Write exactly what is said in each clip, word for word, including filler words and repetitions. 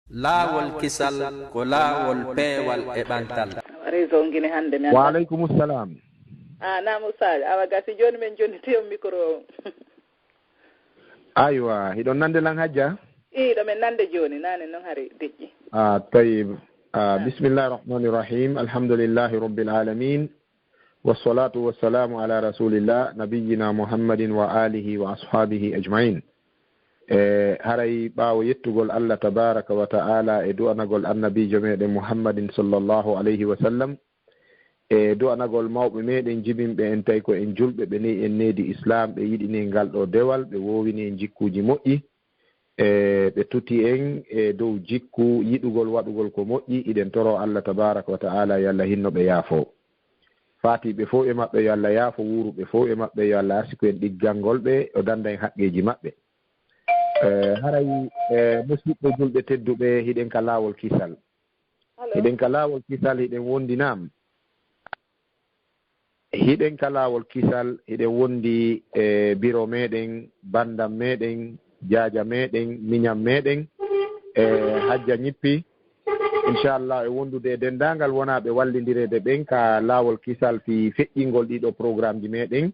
Laawol kisal ko laawol peewal e ɓantal. Réseau Guinée hannde mi Wa aleykum salam. Ah, naam Oustaz. Awa gasi jooni men jonniti on micro o. Aywa, hiɗon nande lan hajja? Ii, ɗo men nande jooni, naane noon hari deƴƴi. Ah, tayib. Ah, bismillahi rahmani rahim. Alhamdulillahi rabbil alamin. Wassalatu wassalamu ala rasulillah nabiyina muhammadin wa alihi wa ashabihi ajmain. E haray ɓaawo yettugol Allah tabaraka wa ta'ala e du'anagol annabiijo meɗen Muhammadin sallallahu alayhi wa sallam, e du'anagol mawɓe meɗen jibinɓe en tawi ko en julɓe ɓe neyi en needi Islam ɓe yiɗini en ngal ɗo dewal ɓe woowini en jikkuuji moƴƴi, e ɓe tuti en e dow jikku yiɗugol waɗugol ko moƴƴi, iɗen toro Allah tabaraka wa ta'ala yo Allah hinno ɓe yaafo. Faatiiɓe fow e maɓɓe yo Allah yaafo, wuuruɓe fow e maɓɓe yo Allah arsiku en ɗiggangol ɓe, o dannda en haqqeeji maɓɓe. E haray e musiɓɓe julɓe tedduɓe hiɗen ka laawol kisal. Hiɗen ka laawol kisal hiɗen wondi naam. Hiɗen ka laawol kisal hiɗen wondi e biro meɗen, bandam meɗen, jaaja meɗen, miñam meɗen e hajja ñippi. Inchallah e wondude e denndaangal wonaaɓe wallindireede ɓen ka laawol kisal fii feƴƴingol ɗiɗo programmeji meɗen,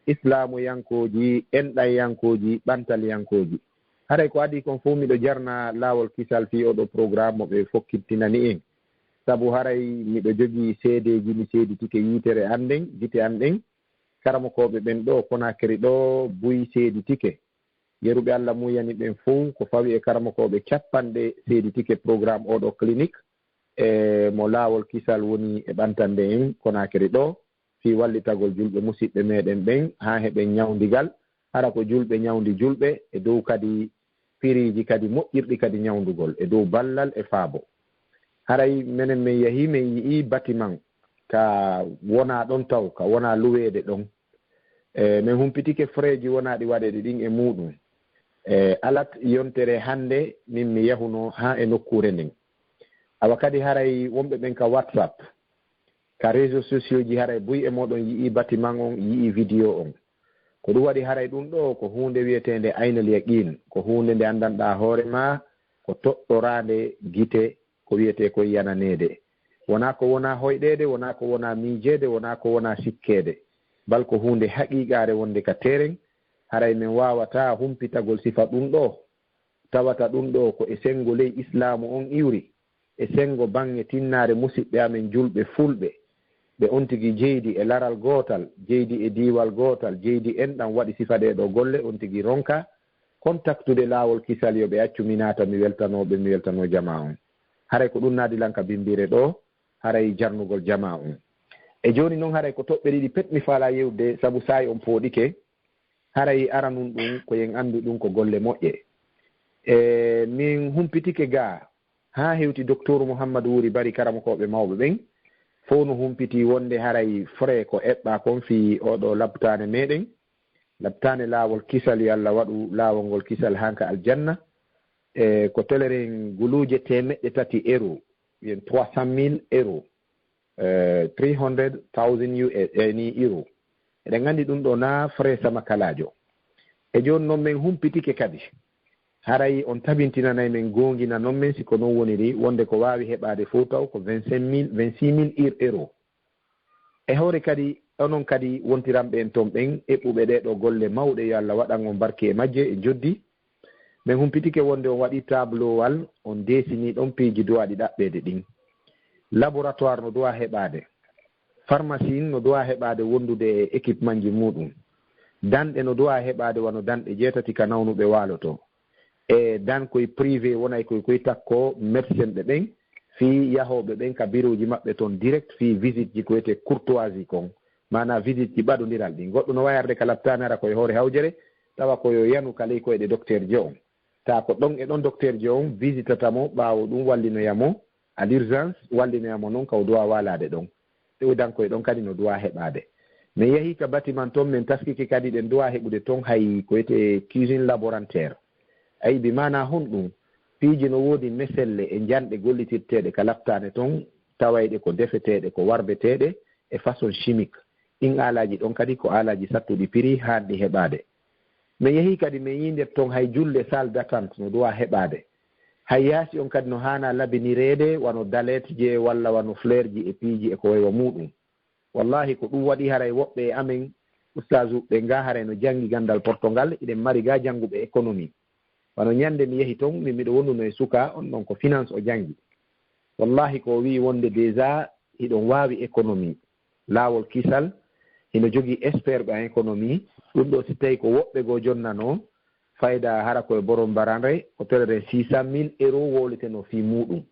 islaamuyankooji, enɗanyankooji, ɓantaliyankooji. Haray ko adii kon fow miɗo jarna laawol kisal fii oɗo programme mo ɓe fokkittinani en. Sabu haray miɗo jogii seedeeji mi seeditike yiitere an nden, gite an ɗen, karamokooɓe ɓen ɗo Konaakiri ɗo buy seeditike. Yeruɓe Allah muuyani ɓen fow ko fawi e karamokooɓe cappanɗe seeditike programme oɗo clinique e mo laawol kisal woni e ɓantande en Konaakiri ɗo fii wallitagol julɓe musiɓɓe meɗen ɓen haa heɓen ñawndigal, hara ko julɓe ñawndi julɓe e dow kadi piriiji kadi moƴƴirɗi kadi ñawndugol e dow ballal e faabo. Haray menen men yahii men yi'ii batiman ka wonaa ɗon taw, ka wonaa luweede ɗon. E men humpitike freeji wonaaɗi waɗeeɗi ɗin e muuɗum. E alat yontere hannde min mi yahunoo haa e nokkuure nden. Awa kadi haray wonɓe ɓen ka WhatsApp, ka réseaux sociaux ji haray buy e mooɗon yi'ii batiman on, yi'ii vidéo on. Ko ɗum waɗi haray ɗum ɗoo ko huunde wi'eteende Aynal Yaqiin, ko huunde nde anndanɗaa hoore maa ko toɗɗoraande gite ko wi'etee kon yananeede. Wonaa ko wonaa hoyɗeede, wonaa ko wonaa miijeede, wonaa ko wonaa sikkeede. Bal ko huunde haqiiqaare wonde ka teeren, haray men waawataa humpitagol sifa ɗum ɗoo. Tawata ɗum ɗoo ko e senngo ley Islaamu on iwri, e senngo baŋŋe tinnaare musiɓɓe amen julɓe fulɓe, ɓe ontigi jeydi e laral gootal, jeydi e diiwal gootal, jeydi enɗam waɗi sifa ɗee ɗoo golle ontigi ronka kontaktude laawol kisal yo ɓe accu mi naata mi weltanoo ɓe mi weltanoo jamaa on. Haray ko ɗum naadi lan ka bimmbiire ɗoo, haray jarnugol jamaa on. E jooni non haray ko toɓɓe ɗiɗi pet mi faalaa yewtude sabu saa'i on pooɗike, haray aranun ɗum ko yen anndu ɗum ko golle moƴƴe. E min humpitike gaa haa hewti Doktor Muhammadu Wuri Bari karamokooɓe mawɓe ɓen fow no humpiti wonde haray frais ko eɓɓaa kon fii oo ɗoo labtaane meɗen, labtaane laawol kisal yo Alla waɗu laawol ngol kisal haa ka aljanna, e ko teleren guluuje teemeɗɗe tati euro, wiyen trois cent mille euro, three hundred thousand U S, e ni euro. Eɗen nganndi ɗum ɗo na frais sama kalaajo. E jooni noon men humpitike kadi, haray on tabintinanay men goongina noon men si ko noon woniri, wonde ko waawi heɓaade fof taw ko vingt-cinq mille, vingt-six mille ir-, euro. E hoore kadi, onon kadi wontiranɓe en toon ɓen, eɓɓuɓe ɗee ɗoo golle mawɗe, yo Alla waɗan on barke e majje e njoddi. Men humpitike wonde on waɗii tablowal, on deesinii ɗon piiji duwaaɗi ɗaɓɓeede ɗin. Laboratoire no duwaa heɓaade. Pharmacie no duwaa heɓaade wondude e équipement ji muuɗum. Danɗe no duwaa heɓaade wano danɗe jeetati ka nawnuɓe waalo to. E dan koye privé wonay koye koye takko médecin ɓe ɓen, fii yahooɓe ɓen ka birooji maɓɓe toon direct, fii visite ji ko wiyetee courtoisie kon, maanaa visite ji ɓadondiral ɗin. Goɗɗo no wayarde ka laptaane ara koye hoore hawjere, tawa ko yo yanu ka ley koyɗe docteur jo on. Taa ko ɗon e ɗon docteur jo on visitata mo, ɓaawo ɗum wallinoya mo à l'urgence, wallinoya mo noon ka o duwaa waalaade ɗon. Ɗewidankoye ɗon kadi no duwaa heɓaade. Men yahii ka bâtiment toon, men taskike kadi ɗen duwaa heɓude toon hay ko wiyetee cuisine laborantaire. Ayi, bi maanaa honɗum? Piiji no woodi meselle e njanɗe gollitirteeɗe ka laptaane toon, tawayɗe ko defeteeɗe, ko warbeteeɗe e façon chimique. Ɗin aalaaji ɗon kadi ko aalaaji sattuɗi prix, haanɗi heɓaade. Men yahii kadi men yii nder toon hay julde, salle d'attente, no duwaa heɓaade. Hay yaasi on kadi no haana labinireede wano daleetje walla wano fleurji e piiji e ko waywa muuɗum. Wallahi ko ɗum waɗi haray woɓɓe e amen ustaasuuɓe ɓen ga haray no janngi ganndal Portugal, hiɗen mari ga jannguɓe économie. Wano ñannde mi yahi ton, min miɗo wonduno e suka on ɗon ko finance o janngi. Wallahi ko o wi'i wonde déjà hiɗon waawi économie. Laawol kisal, hino jogii expert ɓe en économie. Ɗum ɗo si tawi ko woɓɓe goo jonnanoo, fayda hara ko e borom baranre, ko terere six cent mille euros wowletenoo fii muuɗum.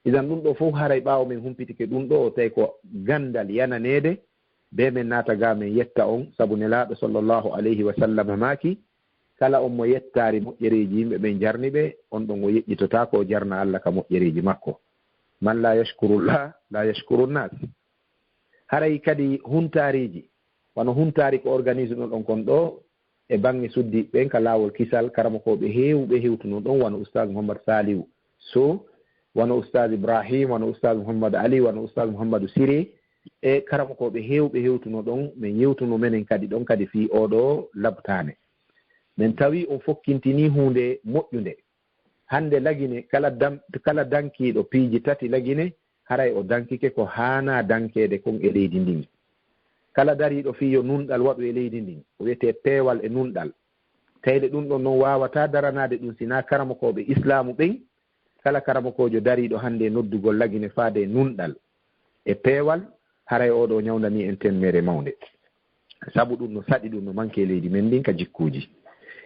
Idan ɗum ɗo fof haray ɓaawo min humpitike ɗum ɗo, o tawi ko ganndal yananeede, be min naata ga min yetta on, sabu Nelaaɗo sallallahu alayhi wa sallam maaki, kala on mo yettaari moƴƴereeji yimɓe ɓen jarni ɓe, on ɗon o yeƴƴitotaako o jarna Alla ka moƴƴereeji makko. Man la yashkurullah, la yashkurun nas. Haray kadi huntaariiji, wano huntaari ko organise ɗon ɗon kon ɗo, e baŋŋe suddiiɓe ɓen ka laawol kisal, karamokooɓe heewɓe hewtuno ɗon, wano Ustaaz Muhammad Saliu Sow, wano Ustaaz Ibrahim, wano Ustaaz Muhammad Ali, wano Ustaaz Muhammadu Sire, e karamokooɓe heewɓe hewtuno ɗon, min yewtuno menen kadi ɗon kadi fii oo ɗoo labtaane. Min tawi on fokkintinii huunde moƴƴunde. Hannde Lagine, kala dam-, kala dankiiɗo piiji tati Lagine, haray o dankike ko haanaa dankeede kon e leydi ndin. Kala dariiɗo fii yo nunɗal waɗu e leydi ndin, ko wiyetee peewal e nunɗal. Tayde ɗum ɗon non waawataa daranaade ɗum sinaa karamokooɓe Islaamu ɓen. Kala karamokoojo dariiɗo hannde e noddugol Lagine faade e nunɗal e peewal, haray oo ɗoo ñawndanii en temmeere mawnde. Sabu ɗum no saɗi, ɗum no manke e leydi men ndin ka jikkuuji.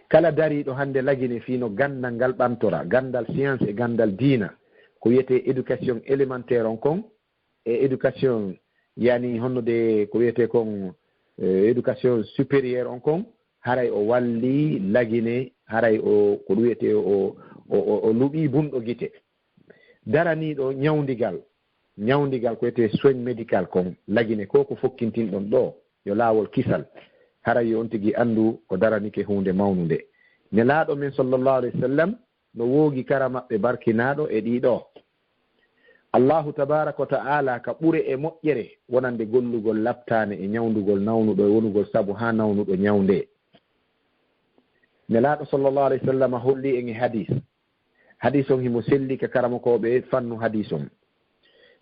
Kala dariiɗo hannde Lagine fii no ganndal ngal ɓantora, ganndal science e ganndal diina, ko wiyetee éducation élémentaire on kon, e éducation, yani honno de ko wiyetee kon, eh, éducation supérieure on kon, haray o walli Lagine, haray o, ko ɗum wiyetee o, o, o, o luɓii bunɗo gite. Daraniiɗo ñawndigal, ñawndigal ko wiyetee soin médical kon, Lagine ko ko fokkintinɗon ɗo, yo laawol kisal. Haray yo on tigi anndu ko daranike huunde mawnunde. Nelaaɗo men sallallahu alayhi wa sallam no woogi kara maɓɓe barkinaaɗo e ɗii ɗoo. Allahu tabaaraka wa ta'ala ka ɓure e moƴƴere wonande gollugol labtaane e ñawndugol nawnuɗo e wonugol sabu haa nawnuɗo ñawndee. Nelaaɗo sallallahu alayhi wa sallam holli en e hadis. Hadis on himo selli ka karamokooɓe fannu hadis on.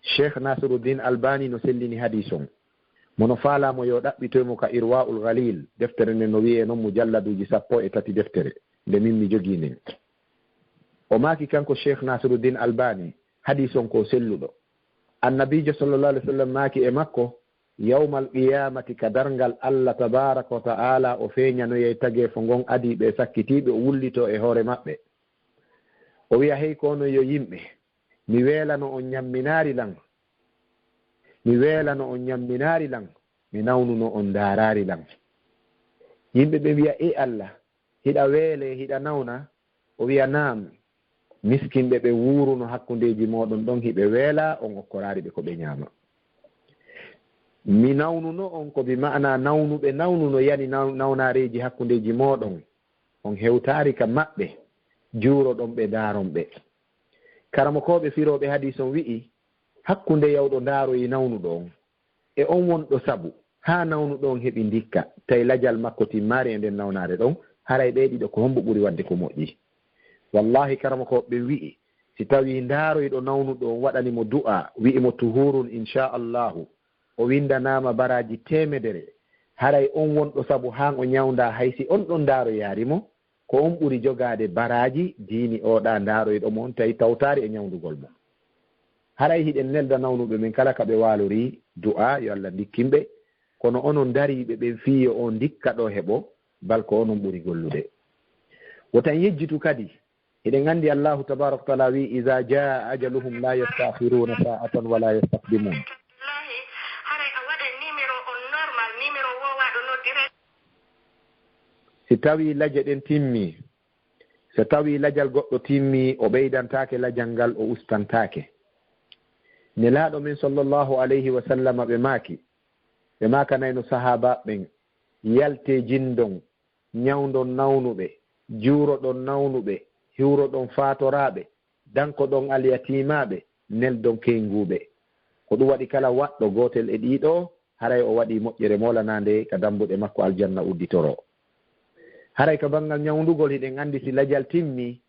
Cheikh Nasiruddin Albani no sellini hadis on. Mo no faalaa mo yo ɗaɓɓitoy mo ka Irwaa'ul Ghalil, deftere nden no wi'ee non mujalladuuji sappo e tati deftere, nde min mi jogii nden. O maaki kanko Cheikh Nasiruddin Albani, hadis on ko selluɗo. Annabiijo sallallahu alayhi wa sallam maaki e makko, yawmal qiyaamati ka darngal Alla tabaaraka wa ta'ala o feeñanoyay tageefo ngon adii ɓe sakkitiiɓe o wullitoo e hoore maɓɓe. O wi'a, "Hey ko onon yo yimɓe, mi weelano on ñamminaari lan. Mi weelano on ñamminaari lan, mi nawnuno on ndaaraari lan." Yimɓe ɓe wi'a, "Ee Alla, hiɗa weele, hiɗa nawna?" O wi'a, "Naam, miskinɓe ɓe wuuruno hakkundeeji mooɗon ɗon, hiɓe weela, on okkoraari ɓe ko ɓe ñaama. Mi nawnuno on ko bi ma'ana nawnuɓe nawnuno yani naw-, nawnaareeji hakkundeeji mooɗon, on hewtaari ka maɓɓe, juuroɗon ɓe, ndaaron ɓe." Karamokooɓe firooɓe hadiis on wi'i, hakkunde yawɗo ndaaroyi nawnuɗo on, e on wonɗo sabu, haa nawnuɗo on heɓi ndikka, tawi lajal makko timmaari e nden nawnaare ɗon, haray ɓee ɗiɗo ko hombo ɓuri waɗde ko moƴƴi? Wallaahi, karamokooɓe ɓen wi'i, si tawii ndaaroyɗo nawnuɗo on waɗani mo du'a, wi'i mo, "Tuhurun, inchallahu," o winndanaama baraaji teemedere, haray on wonɗo sabu haan o ñawndaa, hay si on ɗon ndaaroyaari mo, ko on ɓuri jogaade baraaji diini oɗa ndaaroyɗo mo on, tawi tawtaari e ñawndugol mo. Haray hiɗen nelda nawnuɓe men kala ka ɓe waalori du'a, yo Alla ndikkin ɓe, kono onon dariiɓe ɓen fii yo on ndikka ɗo heɓo, bal ko onon ɓuri gollude. Wotan yejjitu kadi, hiɗen anndi Allahu tabaaraka wa taala wi'i, "Iza jaa ajaluhum la yasta'khiruna sa'atan wa la yastaqdimun." Si tawii laje ɗen timmii, so tawii lajal goɗɗo timmii, o ɓeydantaake lajal ngal, o ustantaake. Nelaaɗo men sallallahu alayhi wa sallam ɓe maaki, ɓe maakanayno sahaabaaɓe ɓen, "Yaltee jinndon, ñawndon nawnuɓe, juuroɗon nawnuɓe, hiwroɗon faatoraaɓe, dankoɗon alyatiimaaɓe, neldon keynguuɓe." Ko ɗum waɗi kala waɗɗo gootel e ɗii ɗoo, haray o waɗii moƴƴere moolanaande ka dambuɗe makko aljanna udditoroo. Haray ka banngal ñawndugol, hiɗen anndi si lajal timmii,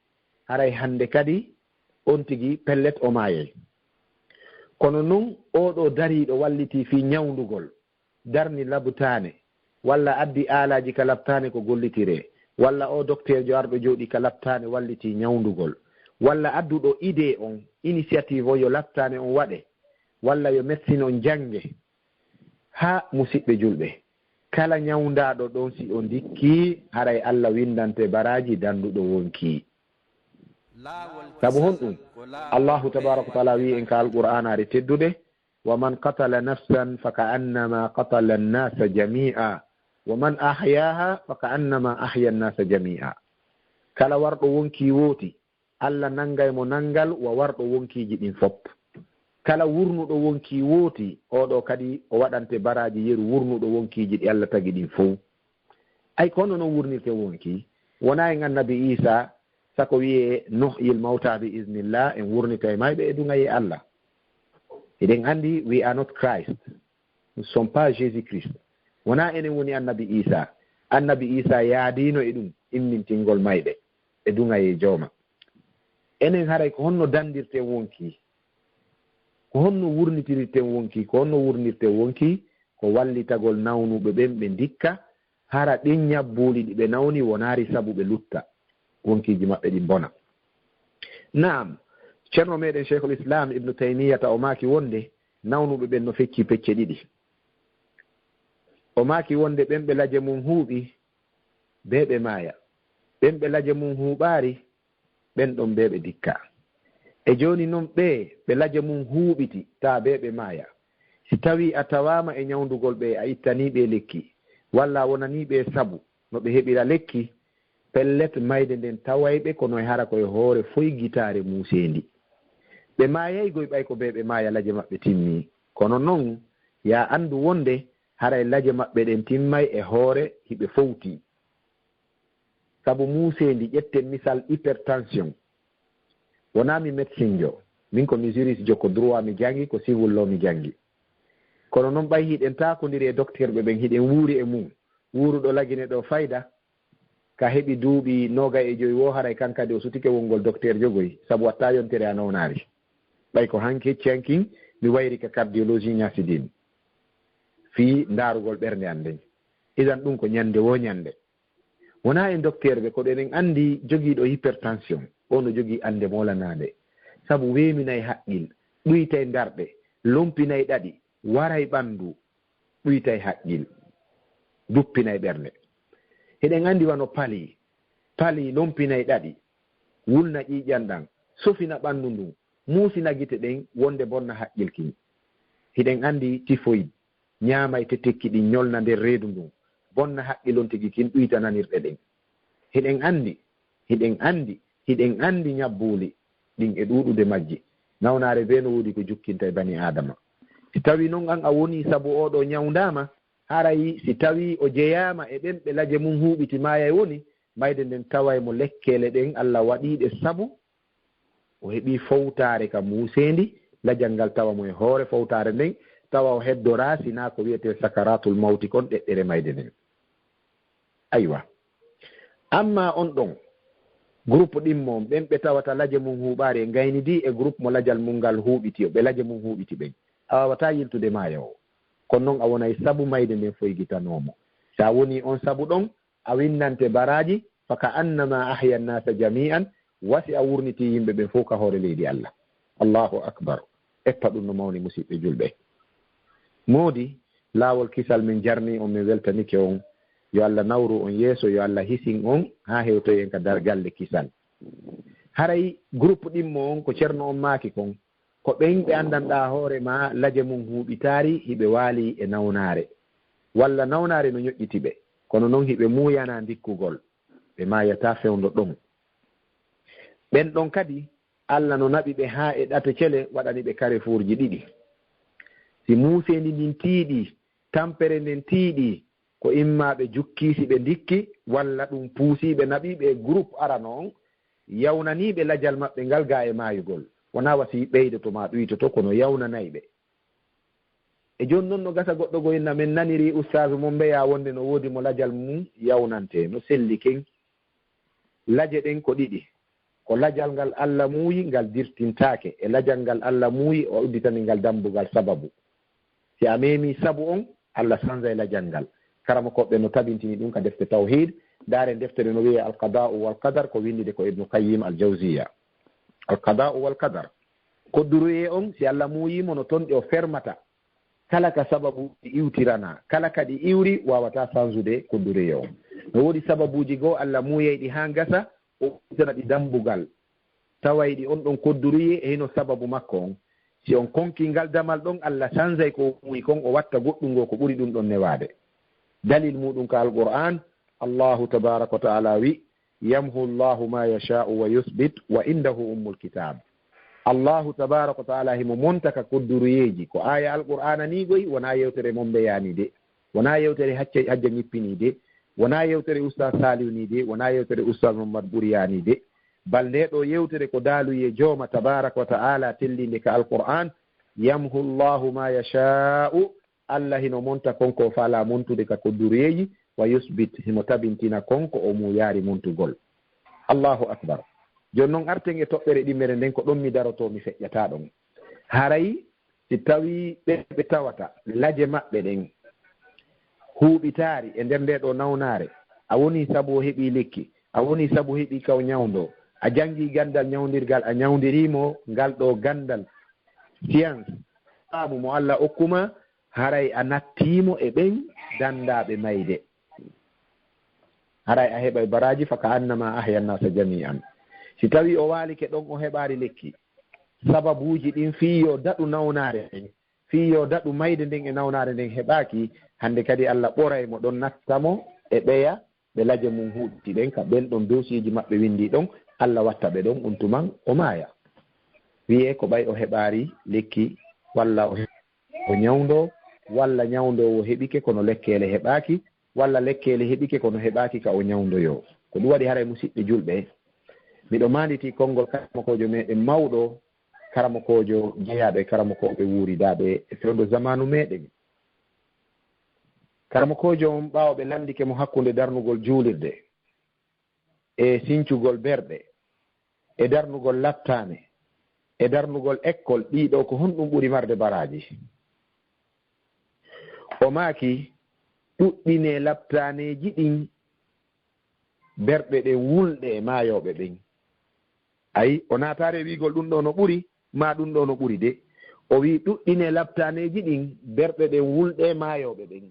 haray hannde kadi on tigi pellet o maayay. Kono non, oo ɗoo dariiɗo wallitii fii ñawndugol, darni labtaane, walla addi aalaaji ka labtaane ko gollitiree, walla oo dokteerjo arɗo jooɗii ka labtaane wallitii ñawndugol, walla adduɗo idée on, initiative on, yo labtaane on waɗe, walla yo médecine on jannge. Haa, musiɓɓe julɓe, kala ñawndaaɗo ɗon, si o ndikkii, haray Alla winndante baraaji dannduɗo wonkii. Sabu honɗum? Allahu tabaaraka wa taala wi'i en ka Alqur'aanaare teddude, "Wa man qatala nafsan fa ka'annama qatala an-nasa jami'a, wa man ahyaaha fa ka'annama ahya an-nasa jami'a." Kala warɗo wonkii wooti, Alla nanngay mo nanngal wa warɗo wonkiiji ɗin fof. Kala wurnuɗo wonkii wooti, oo ɗoo kadi o waɗante baraaji yeru wurnuɗo wonkiiji ɗi Alla tagi ɗin fow. Ay, ko honno non wurnirten wonkii? Wonaa en Annabi Iisaa, sako wi'ee, "Nuhyil mawta bi iznillah," en wurnitay mayɓe e duŋayee Alla. Hiɗen anndi, we are not Christ. Nous ne sommes pas Jésus Christ. Wonaa enen woni Annabi Iisaa. Annabi Iisaa yaadiino e ɗum, immintingol mayɓe e duŋayee Jooma. Enen haray ko honno danndirten wonkii? Ko honno wurnitirirten wonkii? Ko honno wurnirten wonkii? Ko wallitagol nawnuɓe ɓen ɓe ndikka, hara ɗin ñabbuuli ɗi ɓe nawni wonaali sabu ɓe lutta, wonkiiji maɓɓe ɗin mbona. Naam, Ceerno meɗen Sheikhul Islam Ibnu Taymiyyata o maaki wonde nawnuɓe ɓen no feccii pecce ɗiɗi. O maaki wonde ɓen ɓe laje mun huuɓi, bee ɓe maaya. Ɓen ɓe laje mun huuɓaali, ɓen ɗon bee ɓe ndikka. E jooni non ɓee ɓe laje mun huuɓiti, taa bee ɓe maaya. Si tawii a tawaama e ñawndugol ɓe, a ittanii ɓe lekki, walla a wonanii ɓe sabu no ɓe heɓira lekki, pellet, mayde nden taway ɓe kono e hara ko e hoore foygitaare muuseendi. Ɓe maayay goy ɓay ko bee ɓe maaya laje maɓɓe timmii. Kono non, yaa anndu wonde haray laje maɓɓe ɗen timmay e hoore hiɓe fowtii. Sabu muuseendi, ƴetten misal hypertension. Wonaa mi médecin jo, min ko mi juriste jo, ko droit mi janngi, ko civil law mi janngi. Kono non ɓay hiɗen taakondiri e dokterɓe ɓen, hiɗen wuuri e mun. Wuuruɗo Lagine ɗoo fayda, ka heɓi duuɓi noogay e jowi woo, haray kan kadi o sutike wongol dokteerjo goy, sabu wattaa yontere a nawnaali. Ɓay ko hanki hecci hankin, mi wayri ka cardiologie ñaasidin fii ndaarugol ɓernde an nden. Idan ɗum ko ñande woo ñande. Wonaa en dokteerɓe, koɗo eɗen anndi jogiiɗo hypertension, oo no jogii annde moolanaande. Sabu weeminay haqqil, ɗuytay ndarɗe, lompinay ɗaɗi, waray ɓanndu, ɗuytay haqqil, duppinay ɓernde. Hiɗen anndi wano pali, pali lompinay ɗaɗi, wulna ƴiiƴan ɗan, sofina ɓanndu ndun, muusina gite ɗen, wonde bonna haqqil kin. Hiɗen anndi typhoïde, ñaamay tetekki ɗin, ñolna nder reedu ndun, bonna haqqil on tigi kin, ɗuyta nanirɗe ɗen. Hiɗen anndi, hiɗen anndi, hiɗen anndi ñabbuuli ɗin e ɗuuɗude majji. Nawnaare bee no woodi ko jukkinta e bani Aadama. Si tawii non an a wonii sabu oo ɗoo ñawndaama, haray si tawii o jeyaama e ɓen ɓe laje mun huuɓiti maayay woni, mayde nden taway mo lekkeele ɗen Alla waɗii ɗe sabu o heɓii fowtaare ka muuseendi, lajal ngal tawa mo e hoore fowtaare nden, tawa o heddoraa sinaa ko wi'etee sakaratul mawti kon, ɗeɗɗere mayde nden. Aywa. Amma on ɗon, groupe ɗimmo on, ɓen ɓe tawata laje mun huuɓaari e ngaynidii e groupe mo lajal mun ngal huuɓiti, ɓe laje mun huuɓiti ɓen, a waawataa yiltude maaya o. Kono non a wonay sabu mayde nden foygitanoo mo. Si a wonii on sabu ɗon, a winnante baraaji, fa ka annama ahya nnasa jami'an, wa si a wurnitii yimɓe ɓen fow ka hoore leydi Alla. Allahu akbar. Eppa ɗum no mawni, musiɓɓe julɓe. Moodi, laawol kisal min jarnii on, min weltanike on. Yo Alla nawru on yeeso, yo Alla hisin on haa hewtoyen ka dar galle kisal. Haray groupe ɗimmo on ko Ceerno on maaki kon, ko ɓen ɓe anndanɗaa hoore maa laje mun huuɓitaari, hiɓe waali e nawnaare, walla nawnaare no ñoƴƴiti ɓe, kono non hiɓe muuyanaa ndikkugol, ɓe maayataa fewndo ɗon. Ɓen ɗon kadi, Alla no naɓi ɓe haa e ɗate cele, waɗani ɓe karefuurji ɗiɗi. Si muuseendi ndin tiiɗii, tampere nden tiiɗii, ko immaa ɓe jukkii si ɓe ndikki, walla ɗum puusii ɓe, naɓii ɓe e groupe arano on, yawnanii ɓe lajal maɓɓe ngal gaa e maayugol. Wonaa wa si ɓeydoto maa ɗuytoto, kono yawnanay ɓe. E jooni non no gasa goɗɗo go inna men nanirii ustaazu mon mbeyaa wonde no woodi mo lajal mum yawnantee, no selli ken. Laje ɗen ko ɗiɗi. Ko lajal ngal Alla muuyi, ngal dirtintaake. E lajal ngal Alla muuyi, o udditani ngal dammbugal sababu. Si a meemii sabu on, Alla sanzay lajal ngal. Karamokooɓe no tabintini ɗum ka defte tawhiid. Ndaaren deftere no wi'ee Al-Qadaa'u wal Qadar, ko winndude ko Ibnu Qayyim Al-Jawziyya. Al-Qadaa'u wal Qadar. Kodduruyee on, si Alla muuyiimo, no ton ɗi o fermata. Kala ka sababuuji iwtiranaa, kala ka ɗi iwri, waawataa sanzude kodduruyee on. No woodi sababuuji goo Alla muuyay ɗi haa ngasa, o udditana ɗi dammbugal. Taway ɗi on ɗon kodduruyee e hino sababu makko on. Si on konkii ngal damal ɗon, Alla sanzay ko o muuyi kon, o watta goɗɗum goo ko ɓuri ɗum ɗon newaade. Dalil muuɗum ka Alqur'aan, Allaahu tabaaraka wa ta'aalaa wi', "Yamhu Allaahu maa yashaa'u wa yuthbit wa indahu ummul kitaab." Allaahu tabaaraka wa ta'aalaa himo monta ka kodduruyeeji. Ko aaya Alqur'aana nii goy, wonaa yewtere Mombeyaa nii de. Wonaa yewtere Hajja, Hajja Ñippinii de. Wonaa yewtere Ustaas Saaliw nii de. Wonaa yewtere Ustaas Mamadu Ɓuriyaa nii de. Bal ndee ɗoo yewtere ko daaluyee Jooma tabaaraka wa ta'aalaa telliinde ka Alqur'aan, "Yamhu Allaahu maa yashaa'u." Alla hino monta kon ko faalaa montude ka kodduruyeeji, wa yusbit, himo tabintina kon ko o muuyaari montugol. Allaahu akbar. Jooni non arten e toɓɓere ɗimmere nden, ko ɗon mi darotoo, mi feƴƴataa ɗon. Haray si tawii ɓe, ɓe tawata laje maɓɓe ɗen huuɓitaari e nder ndee ɗoo nawnaare, a wonii sabu o heɓii lekki, a wonii sabu heɓii ka o ñawndoo, a janngii ganndal ñawndirgal, a ñawndirii mo ngal ɗoo ganndal, science, faamu mo Alla okku maa, haray a nattiimo e ɓen danndaaɓe mayde. Haray a heɓay baraaji, fa ka annama ahya nnaasa jamii'an. Si tawii o waalike ɗon, o heɓaali lekki, sababuuji ɗin fii yo daɗu nawnaare nden, fii yo daɗu mayde nden e nawnaare nden heɓaaki, hannde kadi Alla ɓoray mo ɗon, natta mo e ɓeya ɓe laje mun huuɗiti ɗen, ka ɓen ɗon doosiyee maɓɓe winndii ɗon, Alla watta ɓe ɗon, on tuman o maaya. Wiyee ko ɓay o heɓaali lekki, walla o he-, o ñawndoo, walla ñawndoowo heɓike kono lekkeele heɓaaki, walla lekkeele heɓike kono heɓaaki ka o ñawndoyoo. Ko ɗum waɗi haray, musiɓɓe julɓe, miɗo maanditii konngol karamokoojo meɗen mawɗo, karamokoojo jeyaaɗo e karamokooɓe wuuridaaɓe e fewndo zamaanu meɗen. Karamokoojo on, ɓaawo ɓe lanndike mo hakkunde darnugol juulirde e sincugol berɗe e darnugol laptaane e darnugol ekkol, ɗii ɗoo ko honɗum ɓuri marde baraaji? O maaki, ɗuɗɗinee laptaaneeji ɗin, berɗe ɗen wulɗe e maayooɓe ɓen. Ayi, o naataare wi'ugol ɗum ɗoo no ɓuri, maa ɗum ɗoo no ɓuri de. O wi'i, ɗuɗɗinee laptaaneeji ɗin, berɗe ɗen wulɗe e maayooɓe ɓen.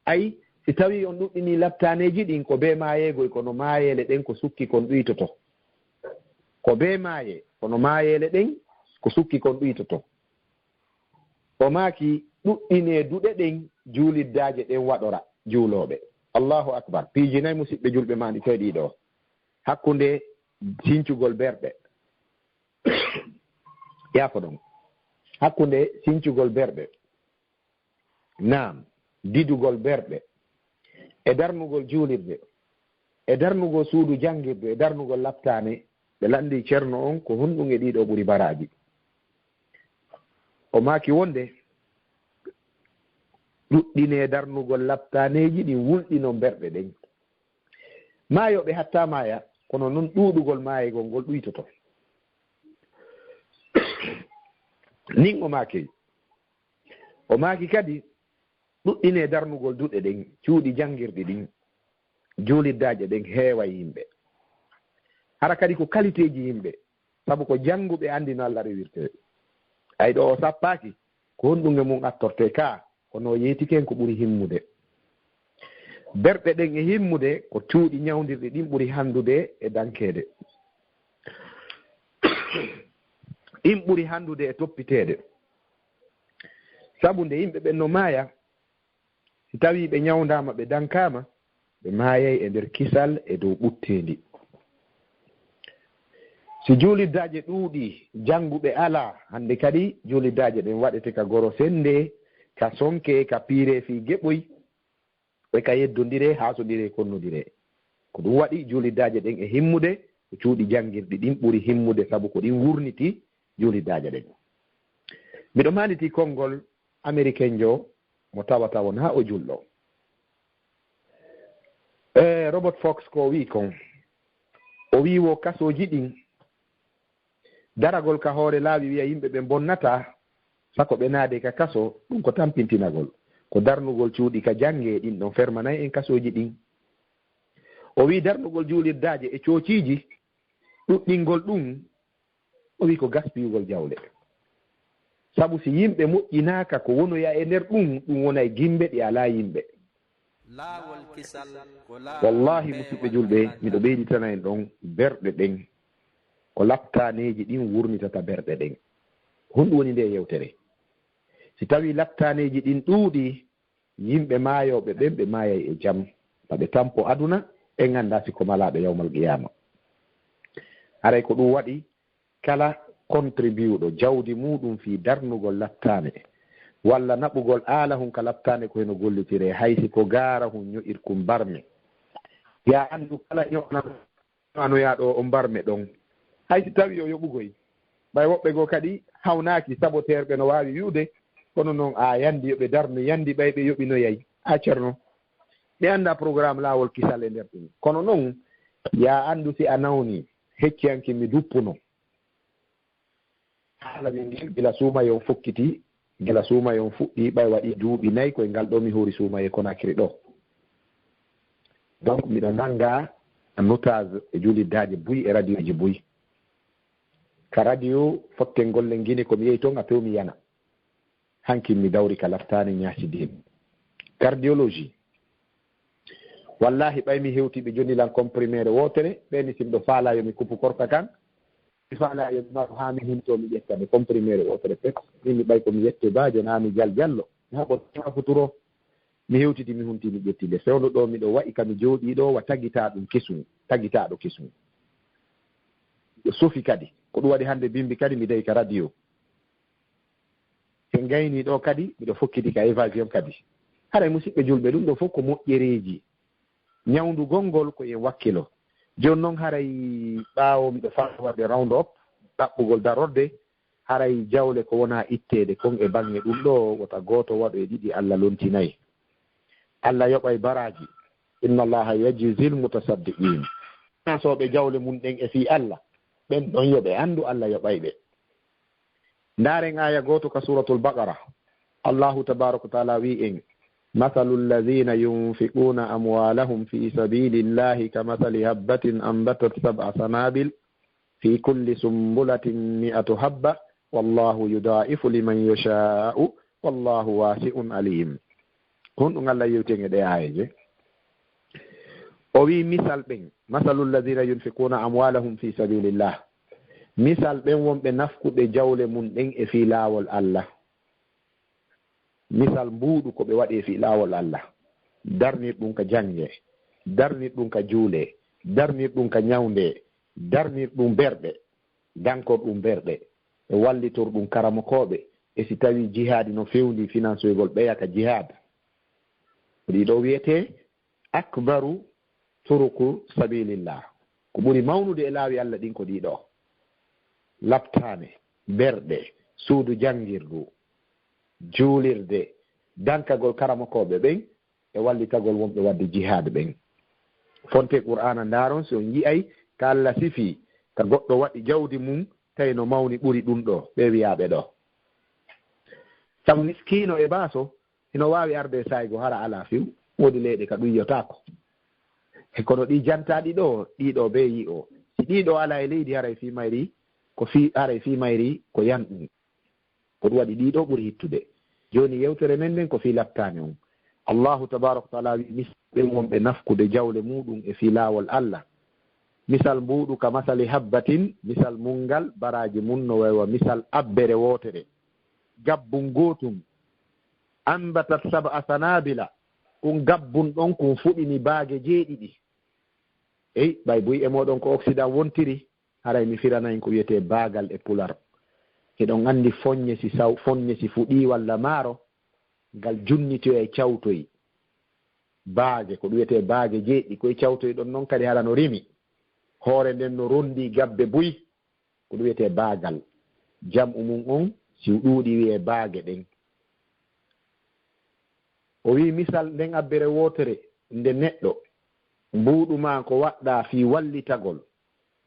Ayi, si tawii on ɗuɗɗinii laptaaneeji ɗin, ko bee maayeegoy, kono maayeele ɗen ko sukki kon ɗuytoto. Ko bee maaye, kono maayeele ɗen ko sukki kon ɗuytoto. O maaki, ɗuɗɗinee duɗe ɗen, juuliddaaje ɗen waɗora juulooɓe. Allahu akbar. Piiji nay, musiɓɓe julɓe, maanɗi toy ɗii ɗoo. Hakkunde sincugol berɗe. Yaafo ɗon. Hakkunde sincugol berɗe. Naam, didugol berɗe. E darnugol juulirde. E darnugol suudu janngirde. E darnugol laptaane. Ɓe lanndii Ceerno on ko honɗum e ɗii ɗoo ɓuri baraaji. O maaki wonde, ɗuɗɗinee darnugol laptaaneeji ɗin, wulɗinon berɗe ɗen. Maayooɓe hatta maaya, kono non ɗuuɗugol maayegol ngol ɗuytoto. Nin o maaki, o maaki kadi, ɗuɗɗinee darnugol duɗe ɗen, cuuɗi janngirɗi ɗin, juuliddaaje ɗen heewa yimɓe. Hara kadi ko kaliteeji yimɓe, sabu ko jannguɓe anndi no Alla rewirtee. Ay ɗoo o sappaaki, ko honɗum e mum attortee ka, kono o yeetike en ko ɓuri himmude. Berɗe ɗen e himmude ko cuuɗi ñawndirɗi ɗin ɓuri hanndude e dankeede. Ɗin ɓuri hanndude e toppiteede. Sabu nde yimɓe ɓen no maaya, si tawii ɓe ñawndaama, ɓe dankaama, ɓe maayay e nder kisal e dow ɓutteendi. Si juuliddaaje ɗuuɗii, jannguɓe alaa, hannde kadi juuliddaaje ɗen waɗete ka Goro Sennde, ka Sonke, ka Piireefi Geɓoy, e ka Yeddondire, Haasondire, Konnondire. Ko ɗum waɗi juuliddaaje ɗen e himmude, ko cuuɗi janngirɗi ɗin ɓuri himmude, sabu ko ɗin wurniti juuliddaaje ɗen. Miɗo maanditii konngol Amerikenjo mo tawata wonaa o julɗo. E Robert Fox ko o wi'i kon, o wi'i wo kasooji ɗin Daragol ka hoore laawi wiya yimɓe ɓe bonnataa, sako ɓe naade ka kaso, ɗum ko tampintinagol. Ko darnugol cuuɗi ka jannge ɗin ɗon fermanay en kasooji ɗin. O wi'i darnugol juulirdaaje e coociiji, ɗuɗɗingol ɗum, o wi'i ko gaspiyugol jawle. Sabu si yimɓe moƴƴinaaka ko wonoya e nder ɗum, ɗum wonay gimbe ɗe alaa yimɓe. Laawol kisal ko laawol Wallahi, musidɓe julɓe, miɗo ɓeyditana en ɗon berɗe ɗen. Ko laptaaneeji ɗin wurnitata berɗe ɗen. Honɗum woni nde yewtere? Si tawi laptaaneeji ɗin ɗuuɗi, yimɓe maayooɓe ɓen ɓe maayay e jam, ma ɓe tampo aduna, en anndaa si ko malaaɓe yawmal qiyaama. Haray ko ɗum waɗi kala kontribiwɗo jawdi muuɗum fii darnugol laptaane, walla naɓugol aalahun ka laptaane ko heno gollitiree, hay si ko gaarahun ño'irkun barme. Yaa anndu kala ño'ana anoyaa ɗo on barme ɗon. Hay si tawii o yoɓugoy. Ɓay woɓɓe goo kadi hawnaaki saboteerɓe no waawi wi'ude, kono non a yandi yo ɓe darnu yandi ɓay ɓe yoɓinoyay. A Cerno, mi anndaa programme laawol kisal e nder ɗum. Kono non, yaa anndu si a nawni, hecci hanki mi duppuno. Haala min ngel gila suumaye on fokkiti, gila suumaye on fuɗɗi, ɓay waɗi duuɓi nay ko e ngal ɗo mi hori suumaye Konakiri ɗo. Donc, miɗo nannga notage e juliddaaji buy e radioji buy. Ka radio fotten golle ngini ko mi yehi toon a pew mi yana. Hankin mi dawri ka laftani ñaasi diin. Cardiologie. Wallahi, ɓay mi hewti ɓe joni lan comprimere wootere, ɓe ni simɗo faala yo mi kupu korka kan. Mi faala yo mi maru haa mi hunto mi ƴetta nde comprimere wootere pet. Min mi ɓay ko mi yette baajo naa mi jal jallo. Mi haɓo taa futuro. Mi hewtiti mi hunti mi ƴetti nde. Fewndo ɗo miɗo wa'i ka mi jooɗii ɗo wa tagitaa ɗum kisun, tagitaaɗo kisun. Ɗo sofi kadi. Ko ɗum waɗi hannde bimbi kadi mi dayi ka radio. Sen gayni ɗo kadi, miɗo fokkiti ka évasion kadi. Haray musidɓe julɓe, ɗum ɗo fof ko moƴƴereeji. Ñawndugol ngol ko en wakkilo. Jooni noon haray ɓaawo miɗo faa waɗde round up, ɗaɓɓugol darorde, haray jawle ko wonaa itteede kon e baŋŋe ɗum ɗo, wota gooto waɗo e ɗiɗi Alla lontinay. Alla yoɓay baraaji. Inna Allaha yajzil mutasaddiqin. Finansooɓe jawle mum ɗen e fii Alla, ɓen ɗon yo ɓe anndu Alla yoɓay ɓe. Ndaaren aaya gooto ka Suuratul Baqara. Allahu tabaaraka wa taala wi'i en, "Masalu alladhina yunfiquna amwalahum fi sabilillahi kamasali habbatin anbatat sab'a sanabil fi kulli sumbulatin mi'atu habba, wallahu yudha'ifu liman yasha'u, wallahu wasi'un alim." Honɗum Alla yewti en e ɗe aayeeje? O wi'i misal ɓen, "Masalu alladhina yunfiquna amwalahum fi sabilillah." Misal ɓen wonɓe nafkuɓe jawle mum ɗen e fii laawol Alla. Misal mbuuɗu ko ɓe waɗi e fii laawol Alla. Darnir ɗum ka jannge, darnir ɗum ka juule, darnir ɗum ka ñawnde, darnir ɗum berɗe, dankor ɗum berɗe, e wallitor ɗum karamokooɓe, e si tawii jihaadi no fewndi finansoygol ɓeya ka jihaad. Ko ɗii ɗoo wiyetee akbaru turuku sabilillah. Ko ɓuri mawnude e laawi Alla ɗin ko ɗii ɗoo. Laptaane, berɗe, suudu janngirdu, juulirde, dankagol karamokooɓe ɓen, e wallitagol wonɓe waɗde jihaad ɓen. Fonte Qur'aana ndaaron si on yi'ay ka Alla sifii ka goɗɗo waɗi jawdi mum tawi no mawni ɓuri ɗum ɗoo, ɓee wiyaaɓe ɗoo. Sabu miskiino e baaso hino waawi arde e saaygo hara alaa few, woodi leyɗe ka ɗum yi'otaako. E kono ɗii jantaaɗi ɗoo, ɗii ɗoo bee yi'oo. Si ɗii ɗoo alaa e leydi haray fii mayri, ko fii, haray fii mayri ko yanɗum. Ko ɗum waɗi ɗii ɗoo ɓuri hittude. Jooni yewtere men nden ko fii laptaani on. Allahu tabaaraka wa taala wi'i misal ɓen wonɓe nafkude jawle muuɗum e fii laawol Alla. Misal mbuuɗu ka masali habbatin, misal mum ngal baraaji mum no way wa misal abbere wootere. Gabbun gootun, ambatat sab'a sanabila, kun gabbun ɗon kun fuɗini baage jeeɗiɗi. Ey, ɓay buy e mooɗon ko Occident wontiri, haray mi firana en ko wiyetee baagal e pular. Hiɗon anndi foññe si saw-, foññe si fuɗii walla maaro, ngal junnitoya e cawtoy. Baage, ko ɗum wiyetee baage jeeɗiɗi, koye cawtoy ɗon non kadi hara no rimi. Hoore nden no ronndii gabbe buy, ko ɗum wiyetee baagal. Jam'u mum on, si ɗuuɗi wiyee baage ɗen. O wi'i misal nden abbere wootere nde neɗɗo, mbuuɗu maa ko waɗɗaa fii wallitagol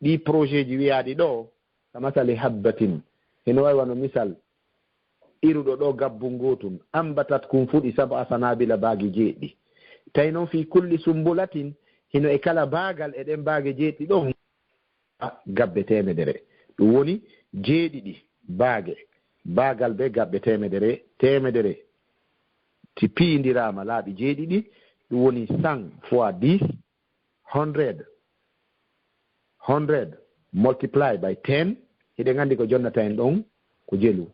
ɗii projet ji wiyaaɗi ɗoo, Ka masali habbatin, hino wayi wano misal iruɗo ɗo gabbun gootun, ambatat kun fuɗi sab'a sanabila baagi jeeɗiɗi. Tawi non fi kulli sumbulatin, hino e kala baagal e ɗen baage jeeɗiɗi ɗon, gabbe teemedere. Ɗun woni jeeɗiɗi baage, baagal be gabbe teemedere, teemedere. Si piyindiraama laaɓi jeeɗiɗi, ɗun woni cent fois dix, hundred, hundred multiply by ten, hiɗen anndi ko jonnata en ɗon ko jelu.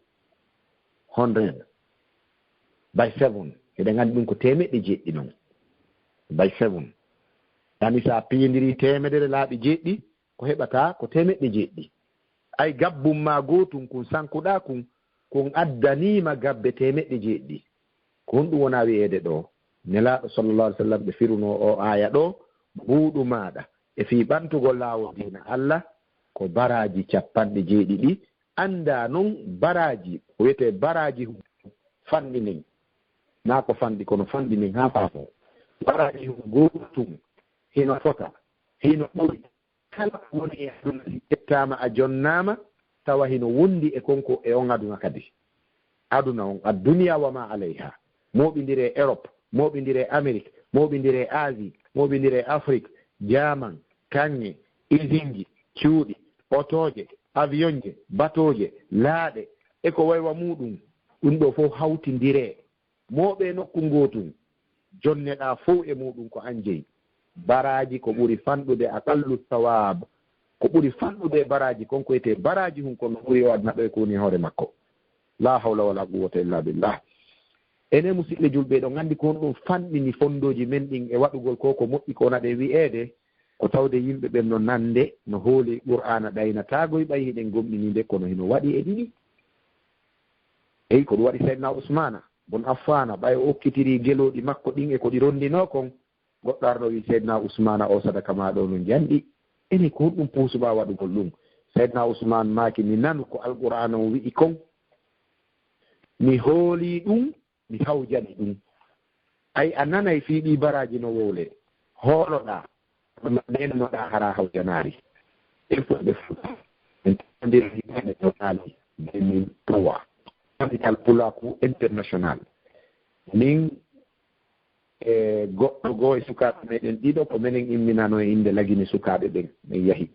Hundred by seven, hiɗen anndi ɗun ko teemeɗɗe jeeɗiɗi non. By seven. Yani, si a piyindiri teemedere laaɓi jeeɗiɗi, ko heɓata ko teemeɗɗe jeeɗiɗi. Ay, gabbun maa gootun kun sankuɗaa kun, kun addanii ma gabbe teemeɗɗe jeeɗiɗi. Ko honɗun wona wi'eede ɗoo? Nelaaɗo sallallahu alaihi wasallam ɓe firunoo oo aaya ɗoo, buuɗu maaɗa e fii ɓantugol laawol diina Alla, ko baraaji cappanɗe jeeɗiɗi. Anndaa non baraaji, ko wi'etee baraaji hun fanɗi nin. Naa ko fanɗi, kono fanɗi nin haa faafoo. Baraaji hun gootun hino fota, hino ɓuri. Kala ko woni e aduna, si ƴettaama a jonnaama, tawa hino wondi e kon ko e on aduna kadi. Aduna on, adduniya wa ma alayha. Mooɓindiree Europe, mooɓindiree Amérique, mooɓindiree Asie, mooɓindiree Afrique, jaaman, kaŋŋe, isinji, cuuɗi, otooje, avionje, batooje, laaɗe, e ko wayi wa muuɗun. Ɗun ɗoo fow hawtindiree. Mooɓee nokku ngootun, jonneɗaa fow e muuɗun ko an jeyi. Baraaji ko ɓuri fanɗude, aqallu sawaab, ko ɓuri fanɗude e baraaji kon, ko wi'etee baraaji hun kon no ɓuri o aduna ɗoo e ko woni e hoore makko. La hawla wala quwwata illa billah. Enen musiɓɓe julɓe, eɗon anndi ko honɗun fanɗini fonndooji men ɗin e waɗugol ko ko moƴƴi ko wona ɗen wi'eede, ko tawde yimɓe ɓen no nande, no hooli Qur'aana ɗaynataa goy ɓay hiɗen gomɗini nde, kono hino waɗi e ɗiɗi. Eyi, ko ɗun waɗi Sayyidina Usmaana bun Affaana, ɓay o okkitirii gelooɗi makko ɗin e ko ɗi ronndinoo kon, goɗɗo arɗo wi'i Sayyidina Usmaana, "O sadaka maa ɗoo no njanɗi." Ene ko honɗun puusuɗaa waɗugol ɗun? Sayyidina Usmaan maaki, "Mi nanu ko Alqur'aana on wi'i kon. Mi hoolii ɗun, mi hawjani ɗun." Ay, a nanay fii ɗii baraaji no wowlee. Hooloɗaa, kono neenanoɗaa hara hawjanaali. En fof ɓe Fuuta. En tawondirii hitaande jogaali deux mille trois. Capital Pulaaku International. Min e goɗɗo goo e sukaaɓe meɗen ɗiɗo, ko menen imminano e innde Lagine sukaaɓe ɓen, men yahi.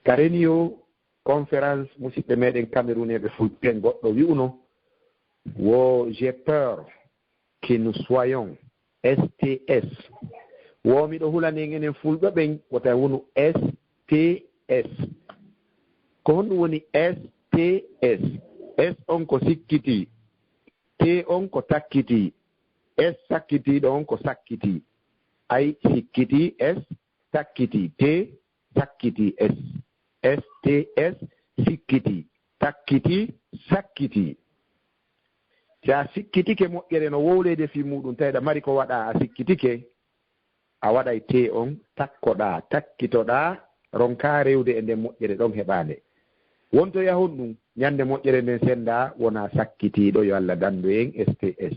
Ka Reniyo conférence musiɓɓe meɗen Kameruneeɓe Fulɓe, goɗɗo wi'uno, wo, "J'ai peur que nous soyons S T S." Wo miɗo hulani en enen Fulɓe ɓen, wota en wonu S T S. Ko honɗun woni S T S? S on ko sikkitii, T on ko takkitii, S sakkitiiɗo on ko sakkitii. Ay, sikkitii, S, takkitii, T, sakkitii, S. S T S, sikkitii, takkitii, sakkitii. Si a sikkitike moƴƴere no wowleede fii muuɗun, tawi ɗa mari ko waɗaa, a sikkitike, a waɗay T on, takkoɗaa, takkitoɗaa, ronkaa rewde e nden moƴƴere ɗon heɓaa nde. Wontoya honɗun? Ñande moƴƴere nden senndaa, wonaa sakkitiiɗo, yo Alla danndu en S T S.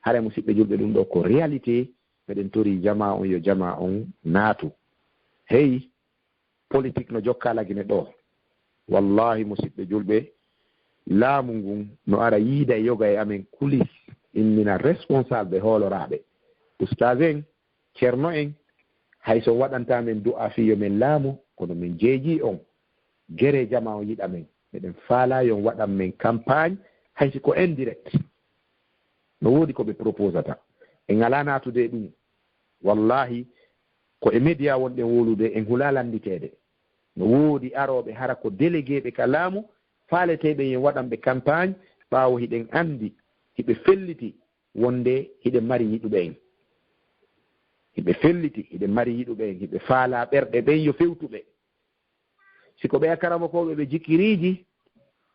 Hara musiɓɓe julɓe, ɗun ɗoo ko réalité, meɗen torii jamaa on, yo jamaa on naatu. Hey, politique no jokkaa Lagine ɗoo. Wallaahi, musiɓɓe julɓe, laamu ngun no ara yiida e yoga e amen kulis, immina responsable hooloraaɓe, ustaas en, ceerno en, hay so waɗantaa men du'aa fii yo men laamu, kono men jeejii on. Gere jamaa on yiɗa men. Meɗen faalaa yo on waɗan men campagne, hay si ko indirect. No woodi ko ɓe proposata. En alaa naatude e ɗun. Wallaahi, ko e média wonɗen wowlude, en hulaa lannditeede. No woodi arooɓe hara ko déléguéɓe ka laamu, faaleteeɓe yo en waɗan ɓe campagne, ɓaawo hiɗen anndi, hiɓe felliti wonde hiɗen mari yiɗuɓe en. Hiɓe felliti, hiɗen mari yiɗuɓe en, hiɓe faalaa ɓerɗe ɓen yo fewtu ɓe. Si ko ɓeya karamokooɓe ɓe jikiriiji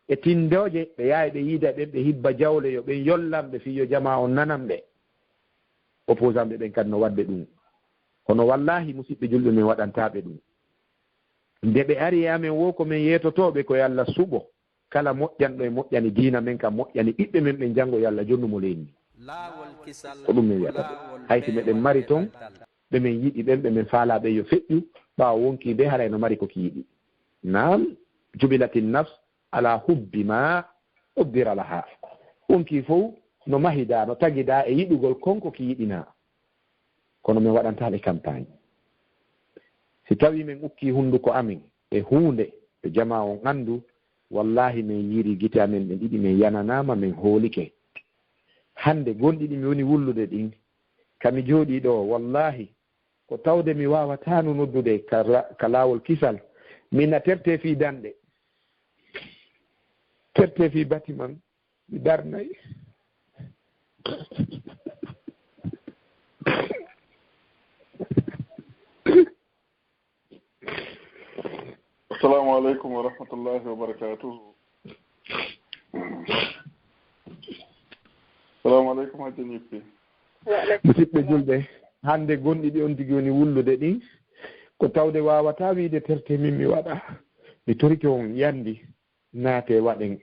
e tinndooje, ɓe yahay ɓe yiida ɓen, ɓe hibba jawle, yo ɓen yollan ɓe fii yo jamaa on nanan ɓe. Opposant ɓe ɓen kadi no waɗde ɗun. Kono wallaahi, musiɓɓe julɓe, men waɗantaa ɓe ɗun. Nde ɓe ari e amen woo, ko men yeetotoo ɓe, ko yo Alla suɓo kala moƴƴanɗo e moƴƴani diina men, ka moƴƴani ɓiɓɓe men ɓen janngo, yo Alla jonnu mo leydi ndin. Ko ɗun men wi'ata ɓe. Hay si meɗen mari ton ɓe men yiɗi ɓen, ɓe men faalaa ɓen yo feƴƴu, ɓaawo wonkii ɓe haray no mari ko ki yiɗi. Naam, jubilatin nafs ala hubbi ma ubbira laha. Wonkii fow no mahidaa, no tagidaa e yiɗugol kon ko ki yiɗinaa. Kono men waɗantaa ɗe kampaañ. Si tawii men ukkii hunnduko amen e huunde, yo jamaa on anndu, wallaahi men yiirii gite amen ɗen ɗiɗi, men yananaama, men hoolike. Hannde gonɗi ɗi mi woni wullude ɗin, ka mi jooɗii ɗoo, wallaahi, ko tawde mi waawataano noddude ka ra-, ka laawol kisal, mi na tertee fii danɗe, tertee fii batiman, mi darnay. Assalamu aleykum wa rahmatullahi wa barakatuhu. Assalamu aleykum, Hajja Ñippi. Musidɓe julɓe, hannde gonɗi ɗi on tigi woni wullude ɗin, ko tawde waawataa wiide tertee min mi waɗa. Mi torike on yandi, naatee waɗen,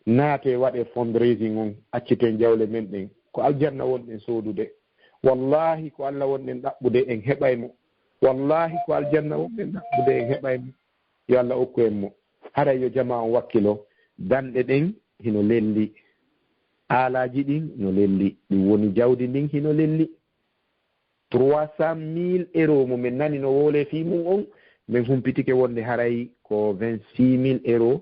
naatee waɗee fundraising on, acciten jawle men ɗen. Ko aljanna wonɗen soodude. Wallaahi ko Alla wonɗen ɗaɓɓude, en heɓay mo. Wallaahi ko aljanna wonɗen ɗaɓɓude, en heɓay mo. Yo Alla okku en mo. Haray yo jamaa on wakkilo. Danɗe ɗen hino lelli. Aalaaji ɗin no lelli. Ɗum woni jawdi ndin hino lelli. Trois cent mille euros mo men nani no woolee fii mun on, men humpitike wonde haray ko vingt-six mille euros.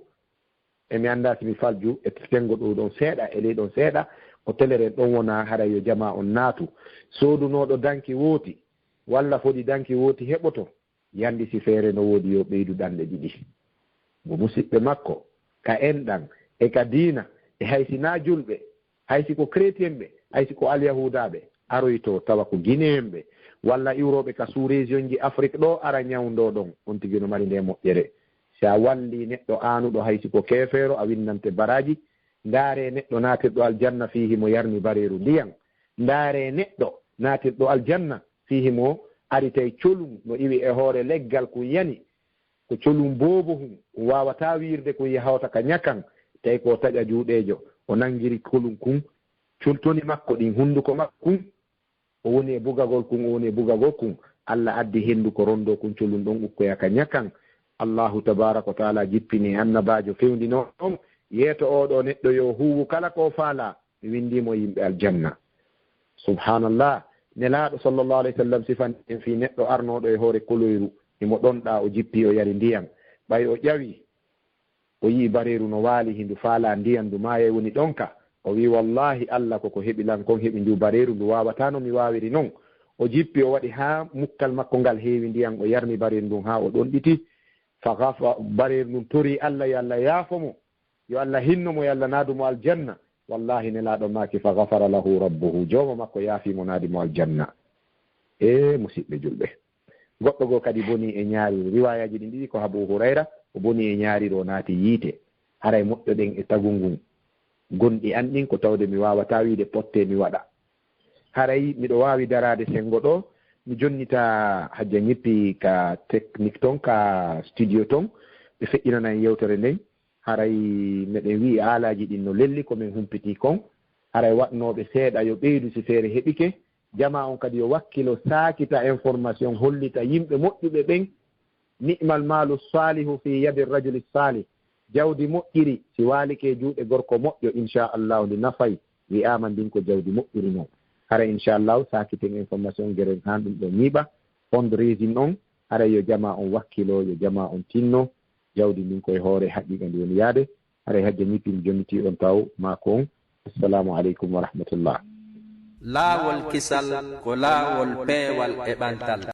E mi anndaa si mi falju e senngo ɗoo ɗon seeɗa, e ley ɗon seeɗa, ko teleren ɗon wona haray yo jamaa on naatu. Soodunooɗo danki wooti, walla fodi danki wooti heɓoto, yandi si feere no woodi yo ɓeydu danɗe ɗiɗi. Mo musiɓɓe makko, ka enɗan, e ka diina, e hay si naa julɓe, hay si ko kretien ɓe, hay si ko alyahuudaaɓe, aroytoo tawa ko gineyen ɓe, walla iwrooɓe ka sous-région ji Afrik ɗoo, ara ñawndoo ɗon, on tigi no mari ndee moƴƴere. Si a wallii neɗɗo aanuɗo, hay si ko keefeero, a winnante baraaji. Ndaaree neɗɗo naatirɗo aljanna fii himo yarni bareeru ndiyan. Ndaaree neɗɗo naatirɗo aljanna fii himo ari tawi colum no iwi e hoore leggal kun yani. Ko colum boobohun, kun waawataa wiirde, kun yahawta ka ñakan, tawi ko o taƴa juuɗeejo, o nangiri colum kun, col-, toni makko ɗin, hunnduko makko kun, o woni e bugagol kun, o woni e bugagol kun. Alla addi henndu ko rondoo kun, colum ɗon ukkoya ka ñakan. Allaahu tabaaraka wa taala jippini annabaajo fewndinoo on, yeeto oo ɗoo neɗɗo yo huuwu kala ko o faalaa, mi winndii mo yimɓe aljanna. Subhaanallah, Nelaaɗo sallallahu alayhi wa sallam sifani en fii neɗɗo arnooɗo e hoore koloyru, himo ɗonɗaa, o jippii, o yari ndiyan. Ɓay o ƴawi, o yi'i bareeru no waali, hindu faalaa ndiyan, ndu maayay woni ɗonka. O wi'i, "Wallaahi, Alla ko ko heɓi lan kon heɓi ndu bareeru, ndu waawataa no mi waawiri non." O jippi, o waɗi haa mukkal makko ngal heewi ndiyan, o yarni bareeru ndun haa o ɗonɗiti. Fa gafa-, bareeru ndun torii Alla, yo Alla yaafo mo. Yo Alla hinno mo, yo Alla naadu mo aljanna. Wallaahi, Nelaaɗo maaki, "Fa gafara lahu rabbuhu." Joomo makko yaafii mo, naadi mo aljanna. Ee, musiɓɓe julɓe. Goɗɗo goo kadi bonii e ñaari. Riwaayaaji ɗin ɗiɗi ko Abu Hurayra, o bonii e ñaari ɗoo, naati yiite. Haray moƴƴoɗen e tagu ngun. Gonɗi an ɗin ko tawde mi waawataa wiide pottee mi waɗa. Haray miɗo waawi daraade senngo ɗoo, mi jonnita Hajja Ñippi ka technique ton, ka studio ton, ɓe feƴƴinana en yewtere nden. Haray meɗen wi'i aalaaji ɗin no lelli ko men humpitii kon. Haray waɗnooɓe seeɗa yo ɓeydu si feere heɓike. Jamaa on kadi yo wakkilo saakita information, hollita yimɓe moƴƴuɓe ɓen. Ni'mal maalu saalihu fi yadi rajuli saalih. Jawdi moƴƴiri si waalike juuɗe gorko moƴƴo, inchallahu ndi nafay. Wi'aama ndin ko jawdi moƴƴiri non. Haray inchallahu saakiten information geren haa ɗum ɗo ñiiɓa. Fundraising on, haray yo jamaa on wakkilo, yo jamaa on tinno. Jawdi ndin koye hoore haqiqa ndi woni yaade. Haray Hajja Ñippi mi jonnitii on taw maako on. Assalamu aleykum wa rahmatullah. Laawol kisal ko laawol peewal e ɓantal.